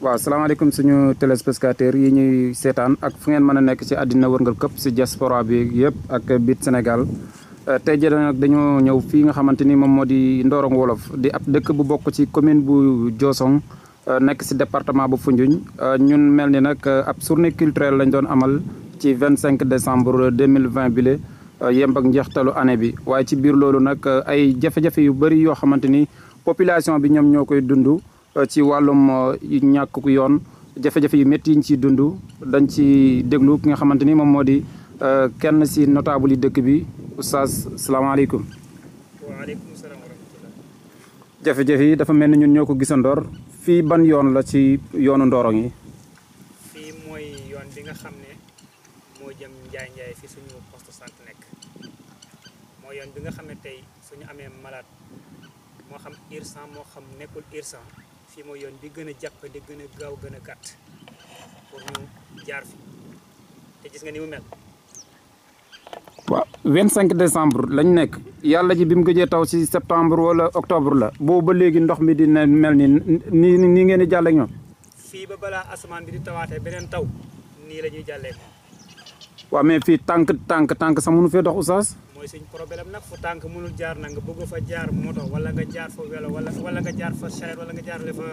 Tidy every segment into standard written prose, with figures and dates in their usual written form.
waaw salaamaaleykum suñu téléspectateurs yi ñuy seetaan ak fu ngeen mën a nekk ci àddina wërngal këpp ci diaspora bi yëpp ak biir Sénégal tey jii nag dañoo ñëw fii nga xamante ni moom moo di Ndorong Wolof di ab dëkk bu bokk ci commune bu Diossong nekk ci département bu Foundiougne ñun mel ni nag ab journée culturelle lañ doon amal ci 25 décembre 2020 bi le yemb ak njeextalu année bi waaye ci biir loolu nag ay jafe-jafe yu bëri yoo xamante ni population bi ñoom ñoo koy dund ci wàllum ñàkk yoon jafe-jafe yu métti yi ñu ciy dund dañ ci déglu ki nga xamante ni moom moo di kenn si notable yi dëkk bi oustaz salaamaaleykum. waaleykum salaam wa rahmatulah. jafe-jafe yi dafa mel ni ñun ñoo ko gisandoor fii ban yoon la ci yoonu Ndorong yi. fii mooy yoon bi nga xam ne moo jëm Njaay Njaay fi suñu poste santé nekk mooy yoon bi nga xam ne tey suñu amee malade moo xam urgent moo xam nekkul urgent fii mooy yoon bi gën a jàpp di gën a gaaw gën a gàtt pour ñu jaar fi te gis nga ni mu mel. waaw 25 décembre lañ nekk yàlla ji bi mu gëjee taw ci septembre wala octobre la boobu ba léegi ndox mi dina mel ni nii ngeen di jàllee ak ñoom. fii ba balaa asamaan bi di tawaatee beneen taw nii la ñuy jàllee. waaw mais fii tànk sax mënu fee dox oustaz. mooy suñ problème nag fu tànk mënul jaar na nga bëgg fa jaar moto wala nga jaar fa welo wala nga jaar fa charrette wala nga jaarale fa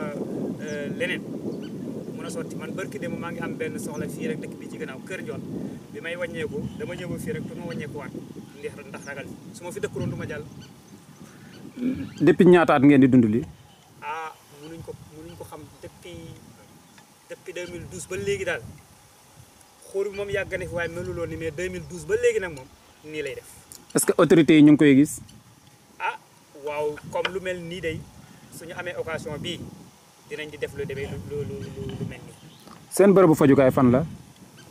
leneen mën a sotti man barki démb maa ngi am benn soxla fii rek dëkk bi ci gannaaw Kër Njoon bi may wàññeeku dama ñëw fii rek du ma wàññeeku waat ndax ragal su ma fi dëkkuloon du ma jàll. depuis ñaata at ngeen di dund lii. ah mënuñ ko xam depuis 2012 ba léegi daal xóor bi moom yàgg na fi waaye meluloon ni mais 2012 ba léegi nag moom nii lay def. est-ce que autorités yi ñu ngi koy gis. ah waaw comme lu mel nii day suñu amee occasion bii dinañ di def lu demee lu mel nii. seen bërëbu fajukaay fan la.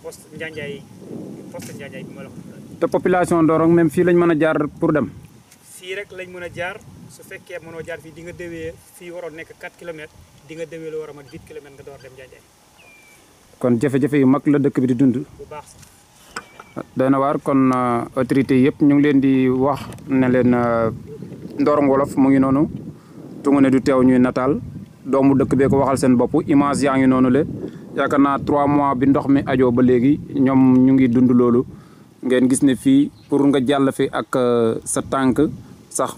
poste Njaanjaay bi ma la ko. te population Ndorong même fii lañ mën a jaar pour dem. fii rek lañ mën a jaar su fekkee mënoo jaar fii di nga déwee fii waroon nekk 4 kilomètres di nga déwee lu war a mat 8 kilomètres nga door dem Njaanjaay. kon jafe-jafe yu mag la dëkk bi di dund. bu baax sax. doy na waar kon autorité yëpp ñu ngi leen di wax ne leen Ndorong Wolof mu ngi noonu tungu ne du teew ñuy nataal doomu dëkk bee ko waxal seen bopp image yaa ngi noonu le yaakaar naa 3 mois bi ndox mi ajoo ba léegi ñoom ñu ngi dund loolu ngeen gis ne fii pour nga jàll fi ak sa tànk sax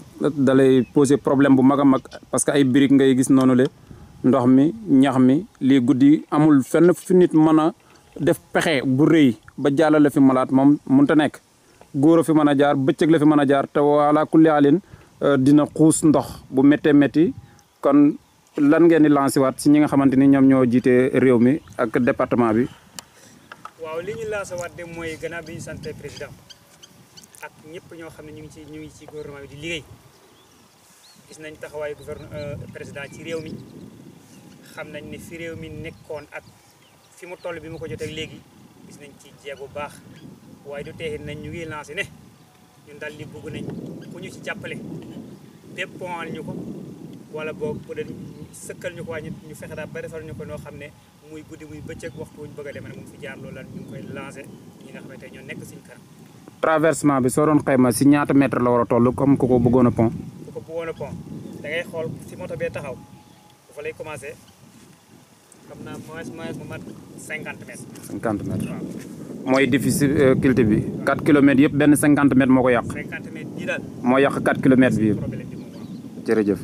dalay poser problème bu mag a mag parce que ay briques ngay gis noonu le ndox mi ñax mi lii guddi amul fenn fi nit mën a def pexe bu rëy ba jàllale fi malaat moom mënut a nekk góor a fi mën a jaar bëccëg la fi mën a jaar te wala kulli alin dina xuus ndox bu méttee métti kon lan ngeen di lancé waat si ñi nga xamante ni ñoom ñoo jiite réew mi ak département bi. waaw li ñu lancé waat de mooy gannaaw bi ñu sant président ak ñëpp ñoo xam ne ñu ngi ci gouvernement bi di liggéey gis nañ taxawaayu président ci réew mi xam nañ ne fi réew mi nekkoon ak fi mu toll bi mu ko jotee léegi gis nañ ci jéego bu baax waaye du teexit nañ ñu ngi lancé ne ñun daal li bëgg nañ ku ñu ci jàppale déppoal ñu ko wala boog bu dee sëkkal ñu ko waaye ñu fexe daal ba defal ñu ko noo xam ne muy guddi muy bëccëg waxtu wuñ bëgg a demee nag mu fi jaar loolu lan ñu ngi koy lancé ñi nga xamante ñoo nekk suñu kanam. traversement bi soo doon xayma si ñaata mètre la war a toll comme ku ko bëggoon a pont. ku ko bëggoon a pont da ngay xool fi moto bee taxaw dafa lay commencé xam naa moins mu mat 50 mètres. 50 mètres waaw. mooy difficulté bi 4 kilomètres yëpp benn 50 mètres moo ko yàq. 50 mètres bii daal. moo yàq 4 kilomètres bi yëpp. problème bi moom waaw. jërëjëf.